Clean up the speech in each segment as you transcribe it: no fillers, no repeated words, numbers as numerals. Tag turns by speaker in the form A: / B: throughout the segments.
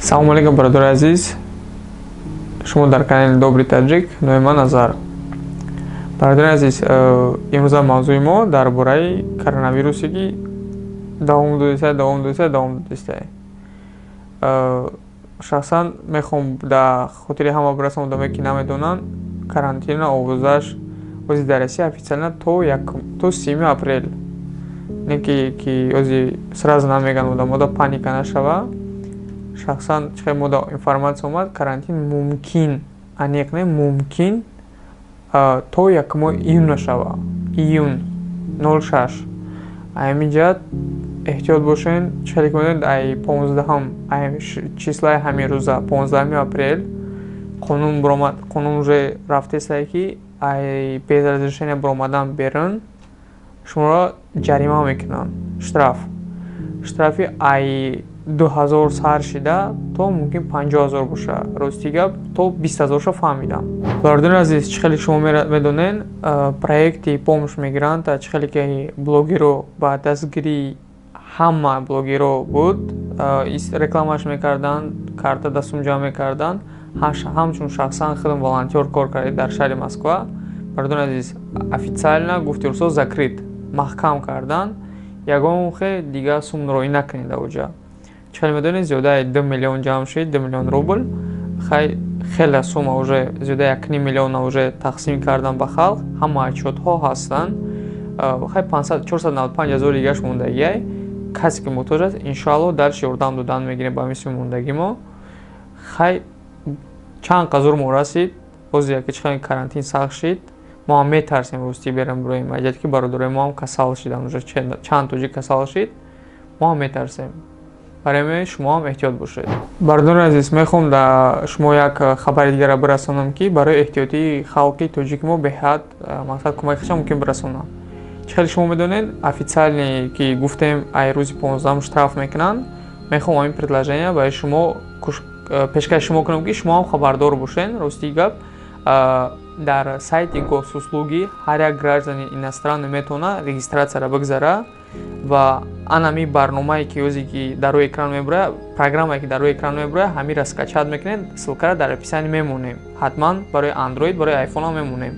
A: Салому алейкум, бародари азиз. Шумо дар канали Добрый Таҷик, номи ман Назар. Бародари азиз, имрӯза мавзӯи мо дар бораи коронавирусе, ки давом додиста, давом додиста, давом додиста. Шахсан мехоҳам дар хотири ҳама бирасонам, одамое ки намедонанд, карантина овозаш ози дар Россия официально то 30 апрел. Не ки ози сразу намеган, одамода паника нашава. Шахсан чӣ хел мода информация омад, карантин мумкин, аниқ не, мумкин то 1 июн нашава, июн 06. Ҳамин ҷиҳат эҳтиёт бошен. Чӣ хеле ки медонед, ай 15-ам, ай числаи ҳамин рӯза, 15 апрел, қонун биромад, қонун уже рафтесае, ки ай без разрешения биромадан берун шуморо ҷарима мекунанд, штраф. Штрафи ай 2000 сар шида то мумкин 50 000 боша. Рости гап, то 20 000 ша фаҳмидам. Бародари азиз, чӣ хеле шумо медонед, проекти «Помощь мигранта», чӣ хеле ки блогерро ба дастгирии ҳама блогерро буд, рекламаш мекарданд, карта дастум ҷамъ мекарданд. Ҳамчун шахсан худам волонтёр кор кардем дар шаҳри Москва. Бародари азиз, официально гуфти русо, закрыт, маҳкам карданд, ягон хе дига сум роӣ накунед ауҷа. Чӣ хеле медонед, зиёдаи 2 миллион ҷамъ шид, 2 миллион рубл. Хай, хеле сумма, уже зиёда 1,5 миллиона уже тақсим кардан ба халқ, ҳама отчётҳо ҳастанд. Хай, 495 000 дигаш мондагиай. Касе ки муҳтоҷ аст, иншоалло, дарши ёрдам додан мегирем ба мисли мондагӣ мо. Хай, чанд қазур мо расид, боз яке чӣ хеле карантин сахт шид, мо ҳам метарсем, ростӣ, берем бироем, аҷад ки бародарои мо ҳам касал шиданд, уже чанд тоҷик касал шид, мо ҳам метарсем. Барои ҳамин шумо ҳам эҳтиёт бошед. Бародарони азиз, мехоҳам да шумо як хабари дигарро бирасонам, ки барои эҳтиётии халқи тоҷики мо беҳад мақсад кӯмаки худшон мумкин бирасонам. Чӣ хеле шумо медонед, официально ки гуфтем, ай рӯзи 15-ум штраф мекунанд. Мехоҳам ҳамин предложение барои шумо пешкаши шумо кунам, ки шумо ҳам хабардор бошед. Рости гап, дар сайти Госуслуги ҳар як гражданин иностранный метавонад регистрацияро бигзара ва анами барномае ки озе ки дар рӯи экран мебурояд, программае ки дар рӯи экран мебурояд, ҳамира скачать мекунед. Ссылкаро дар описание мемонем ҳатман, барои Android, барои iPhone мемонем.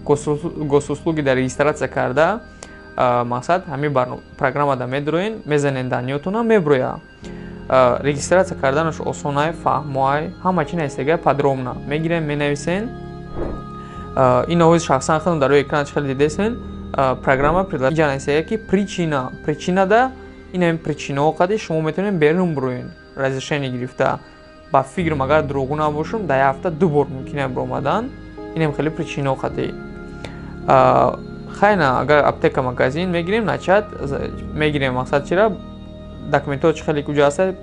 A: Госуслуги дар регистрация карда, мақсад, ҳамин программада медроен, мезанед данныетона, меброя. Регистрация карданаш осонай, фаҳмоай, ҳама чи наистагай, подробно мегирем, менависен. Ин овози шахсан худам дар рӯи экран чӣ хеле дидесен, программа иҷа наистага, ки причина, причинада ин ҳамин причинаҳо қади шумо метавонед берун бироен разрешение гирифта. Ба фикрам, агар дурӯғ набошам, дар як ҳафта ду бор мумкин аст биромадан. Инам хеле причинаҳо қади. Хайна, агар аптека, магазин мегирем, начать мегирем, мақсад, чира документҳо чӣ хеле куҷо ҳаста,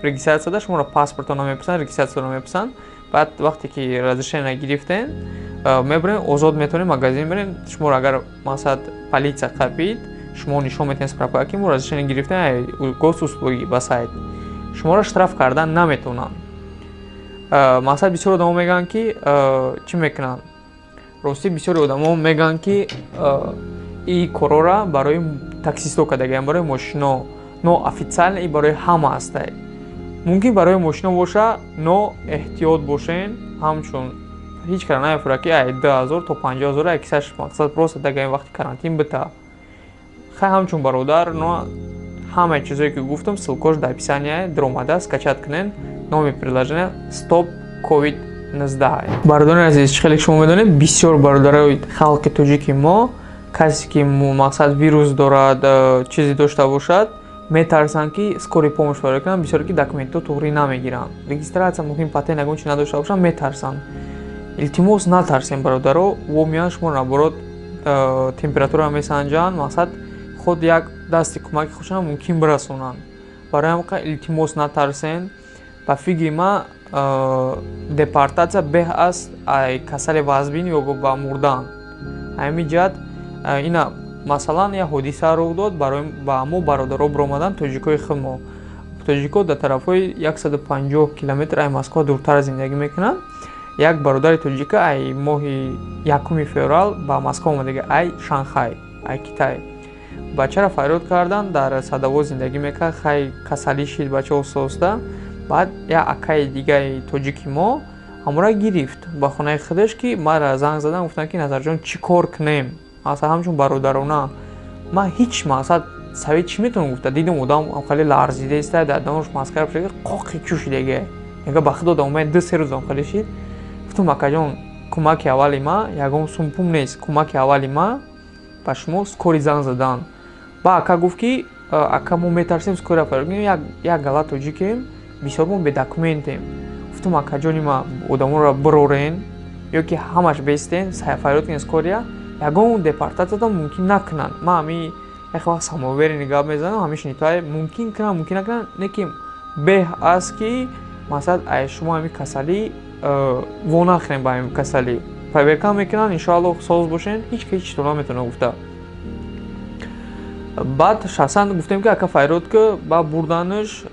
A: регистрацияда шуморо паспортро намепурсанд, регистрацияро мепурсанд. Баъд вақте ки разрешение гирифтен, мебарем, озод метавонем магазин бирем. Шуморо агар, мақсад, полиция қапид, шумо нишон метавонед справка, ки мо разрешение гирифтем Госуслуги, ба сайт шуморо штраф кардан наметавонанд. Мақсад, бисёр одамо мегӯянд, ки чӣ мекунанд. Ростӣ, бисёри одамо мегӯянд, ки и корора барои таксистҳо кардагиам, барои мошино, но официально и барои ҳама ҳастай. Мумкин барои мошино боша, но эҳтиёт бошен. Ҳамчун ҳеҷ кара намефурад, ки ай 2000 то 50 000 ай кисаш, мақсад, просто дагаи вақти карантин бита. Хай, ҳамчун бародар, но ҳамаи чизое ки гуфтам, ссылкош дар описание даромада, скачать кунед. Номи приложение «Стоп ковид 19». Бародарони азиз, чӣ хеле шумо медонед, бисёр бародарои халқи тоҷики мо, касе ки, мақсад, вирус дорад, чизе дошта бошад, метарсанд, ки скорый помощь барои кунанд. Бисёре ки документҳо туғрӣ намегиранд, регистрация, мумкин патент, ягон чи надошта бошанд, метарсанд. Илтимос, натарсем, бародаро. Во меянд, шумо наоборот температура месанҷанд, мақсад, худ як дасти кӯмаки худшон мумкин бирасонанд. Барои ҳамин илтимос, натарсен. Ба фикри ман, депортатсия беҳ аст ай касали вазбин ё ба мурдан. Ҳамин ҷиҳат ина, масалан, як ҳодиса рух дод ба мо бародаро, биромадан тоҷикои худ мо. Тоҷико дар тарафҳои 150 километр ай Москва дуртар зиндагӣ мекунанд. Як бародари тоҷика ай моҳи 1 феврал ба Москва омадага, ай Шанхай, ай Китай. Бачаро фарёд карданд, дар Садовод зиндагӣ мекард. Хай, касалӣ шид бача оста оста. Баъд як акаи дигаи тоҷики мо ҳамора гирифт ба хонаи худаш, ки мара занг задан, гуфтанд, ки Назарҷон, чӣ кор кунем? Масалан, ҳамчун бародарона ман ҳеҷ мақсад совет чӣ метавонам гуфта. Дидам, одам хеле ларзида иста, дар данош маскара пӯшида, қоқи чӯ шидага. Мега, ба худо, омад 2-3 рӯз хеле шид. Гуфтам, акаҷон, кӯмаки аввали ма ягон сумпум нест, кӯмаки аввали ма ба шумо скорый занг задан. Ба ака гуфт, ки ака, мо метарсем скорый фарёд, як гала тоҷикем, бисёр мо бедокументем. Гуфтам, акаҷони ма, одамонро бирорен ё ки ҳамаш бестен, фарёд кунен скорый я, ягон депортатсиятон мумкин накунанд. Ман ҳами як вақт самоуверенный гап мезанам, ҳамиш нитай мумкин кунам, мумкин накунанд, не ки беҳ аст, ки масалан, ай шумо ҳами касалӣ во нахӯрем. Ба ҳами касалӣ проверка мекунанд, иншоалло, соз бошен, ҳеҷ ки ҳеҷ наметавона гуфта. Баъд шахсан гуфтем, ки ака, фарёд ки ба бурданаш,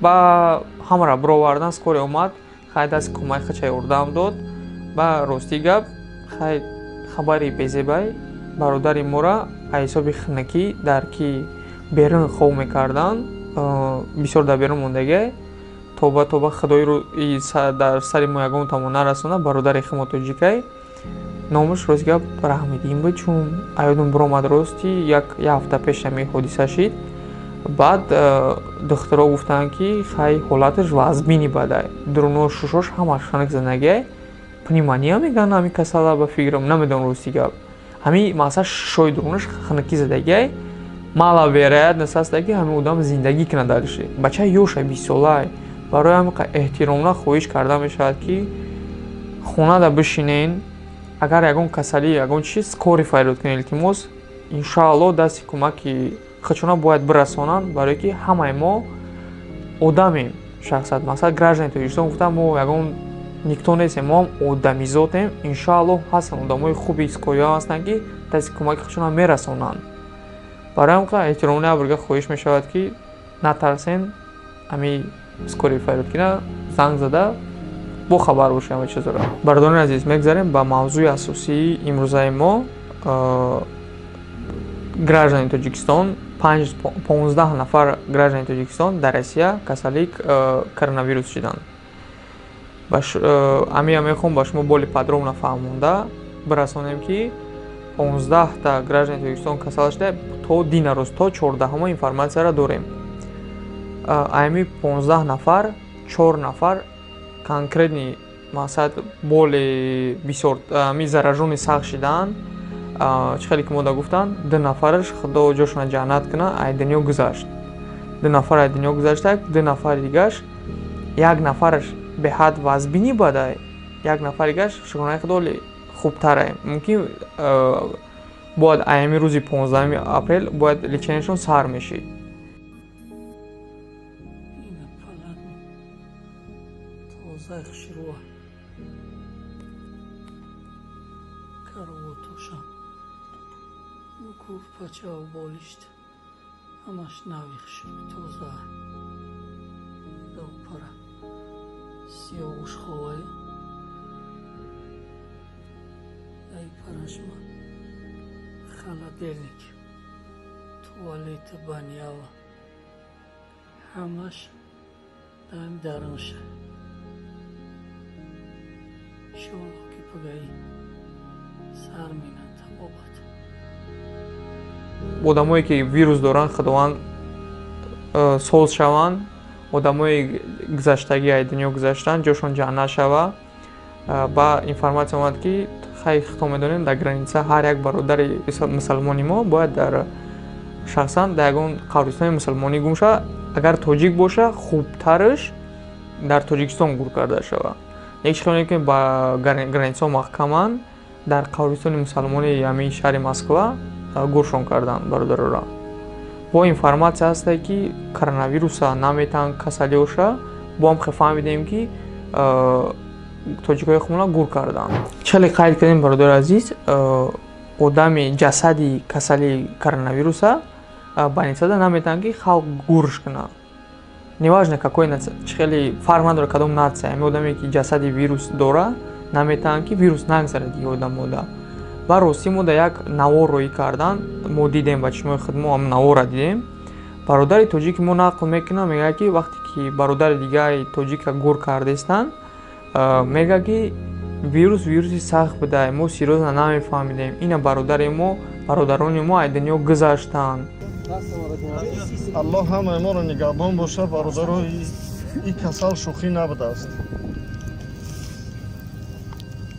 A: ба ҳамаро бировардан, скорый омад, хай, дасти кӯмаки худша ёрдам дод. Ба ростӣ гап, хай, хабари безебай, бародари мора аз ҳисоби хунукӣ, дар ки берун хоб мекарданд, бисёр дар берун мондагиай. Тоба, тоба, худои дар сари мо ягон тамон нарасона. Бародари хумо тоҷикай, номаш, рост гап, Раҳмиддин буд, чун аёдум биромад. Рости, як ҳафта пеш ҳамин ҳодиса шид. Баъд духтуро гуфтанд, ки хай, ҳолаташ вазмини бадай, дуруно шушош ҳамаш хунук задагиай, пневмония мегӯянд ҳамин касала, ба фикрам, намедонам, рости гап. Ҳамин масалан шушои дурунаш хунукӣ задагиай, маловероятность ҳаста, ки ҳамин одам зиндагӣ кунад дальше. Бача ёша, 20-солай. Барои ҳамин эҳтиромона хоҳиш карда мешавад, ки хонада бишинен. Агар ягон касалӣ, ягон чиз, скорый фарёд кунед, илтимос. Иншоалло, дасти кӯмаки худшона бояд бирасонанд, барое ки ҳамаи мо одамем. Шахсият, масалан, граждани Тоҷикистон гуфтам, мо ягон никто нестем, мо ҳам одамизотем. Иншоалло, ҳастанд одамои хуби скорый ҳам ҳастанд, ки дасти кӯмаки худшона мерасонанд. Барои ҳам эҳтиромона абрга хоҳиш мешавад, ки натарсен, ҳами скорый фарёд кина, занг зада бохабар бошем ҳама чизро. Бародарони азиз, мегзарем ба мавзӯи асосии имрӯзаи мо. Граждани Тоҷикистон, 15 нафар граждани Тоҷикистон дар Россия касалии коронавирус шиданд. Ҳамия мехоҳам ба шумо более подробно фаҳмонда бирасонем, ки 15та граждани Тоҷикистон касал шуда. То дина рӯз, то 14-ума информатсияро дорем. Ами 15 нафар, чор нафар конкретный, мақсад, более бисёр ами заражённый сахт шидаанд. Чӣ хеле ки мода гуфтанд, ду нафараш, худо ҷошона ҷаннат кунад, ай дунё гузашт. Ду нафар ай дунё гузаштак, ду нафари дигаш, як нафараш беҳад вазбинӣ бадай, як нафари дигаш, шукронаи худо, хубтарай. Мумкин бояд аями рӯзи 15-уми апрел бояд лечение шон сар мешид.
B: Ина палатни тозаи хушрӯа, каровотошам, курпачаву болишт ҳамаш нави, хушрӯ, тоза. Пара сиёвуш ховаю ай парашма, холодильник, туалета, банява ҳамаш даим дарунша. Иншоалло, ки пагаи сар минад табобат.
A: Одамое ки вирус доранд, худованд соз шаванд. Одамои гузаштагӣ, ай дунё гузаштанд, ҷошон ҷаннат шава. Ба информатсия омад, ки хай, худто медонем, дар граница ҳар як бародари мусалмони мо бояд дар шахсан дар ягон қабристони мусалмонӣ гум шава. Агар тоҷик боша, хубтараш дар Тоҷикистон гур карда шава. Як чӣ ки ба границаҳо маҳкаманд, дар қабристони мусалмони ҳамин шаҳри Москва гуршон карданд бародарора. Бо информатсия ҳасте, ки коронавируса наметаҳанд касалиоша. Бо ҳам хе фаҳмидем, ки тоҷикои хумона гур карданд. Чӣ хеле қайд кардем, бародари азиз, одами ҷасади касали коронавируса больницада наметаҳанд, ки халқ гурш кунад. Неважно какой, чӣ хеле фарқ надорад кадом нация. Ҳамин одаме ки ҷасади вирус дора, наметаҳанд, ки вирус нагзарад дига одамода. Ба ростӣ, мо дар як навор роӣ кардан, мо дидем, ба чишмои худ мо ҳам наворра дидем. Бародари тоҷики мо нақл мекунад, мегӯяд, ки вақте ки бародари дигари тоҷика гур кардестанд, мега, ки вирус вируси сахт буда, мо серьёзно намефаҳмидем. Ина бародари мо, бародарони мо ай дунё гузаштанд.
C: Аллоҳ ҳамаи моро нигаҳбон бошад, бародаро. И касал шӯхӣ набудааст.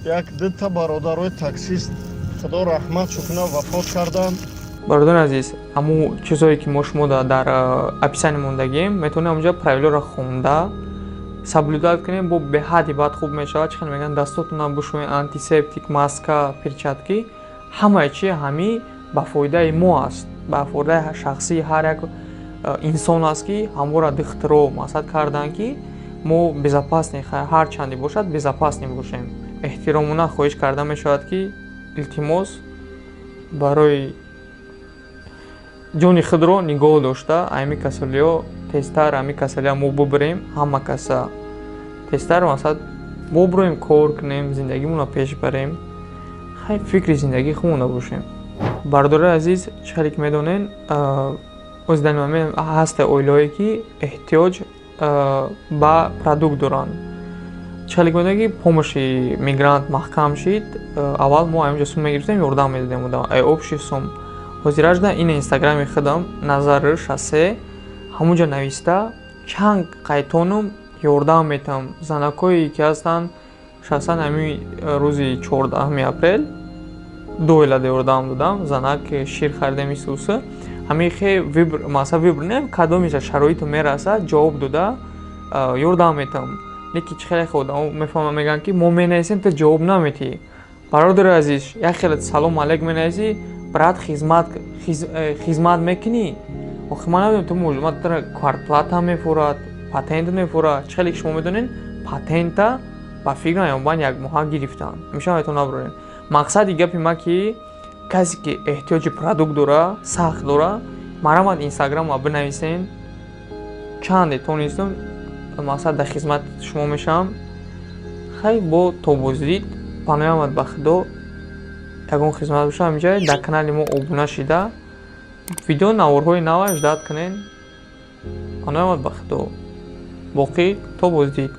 C: Як дута бародарои таксист, худо раҳматшо кунад, вафот карданд.
A: Бародарони азиз, ҳамун чизҳое ки мо шумо дар описание мондагием, метавонем ҳамунҷа правилоро хонда, соблюдать кунем, бо беҳадди баъд хуб мешавад. Чӣ хел мегӯянд, дастотонро бишӯед, антисептик, маска, перчатки, ҳамаи чи ҳамӣ ба фоидаи мо аст, ба фоидаи шахсии ҳар як инсон аст, ки ҳамвора духтуро мақсад карданд, ки мо безопасный, ҳар чанде бошад, безопасный бошем. Эҳтиромона хоҳиш карда мешавад, ки илтимос, барои ҷони худро нигоҳ дошта, ами касалиҳо тезтар, ами касалиҳо мо бубарем, ҳама каса тезтар, мақсад, бобуроем, кор кунем, зиндагимонро пеш барем, хай, фикри зиндагии худмонда бошем. Бародарои азиз, чӣ хеле ки медонен, ози дар момент ҳаста оилаҳое, ки эҳтиёҷ ба продукт доранд. Чӣ хеле ки медонед, ки помощи мигрант маҳкам шид. Аввал мо ҳаминҷо сум мегирифтем, ёрдам медодем одам ай общий сум. Ҳозиражда ин инстаграми худам, Назар шасе, ҳамунҷо нависта, чанд қайтонум ёрдам метавам занакҳое, ки ҳастанд. Шахсан ҳамин рӯзи 14-уми апрел ду оилада ёрдам додам, занак шир харидем, исуса. Ҳамин хе выбор, масалан, выбор не, кадомеша шароиту мерасад, ҷавоб дода ёрдам метавам. Лекин чӣ хеле одамо мефаҳмам, мегӯянд, ки мо менависем, ту ҷавоб наметиҳӣ. Бародари азиз, як хеле салом алейк менависӣ, брат, хизмат мекунӣ. Охи ман намедонам, ту муҷматра квартплата мефурад, патент мефурад. Чӣ хеле ки шумо медонед, патента ба фикрам янбан як моҳа гирифтанд, ҳамеша метавон набурем. Мақсади гапи ма, ки касе ки эҳтиёҷи продукт дора, сахт дора, марамад инстаграма бинависен. Чанде тонистам, мақсад, дар хизмати шумо мешавам. Хай, бо то боздид, паноҳ ба Худо. Ягон хизмат боша, ҳаминҷа дар канали мо обуна шида, видео наворҳои нава ждать кунен. Паноҳ ба Худо, боқӣ то боздид.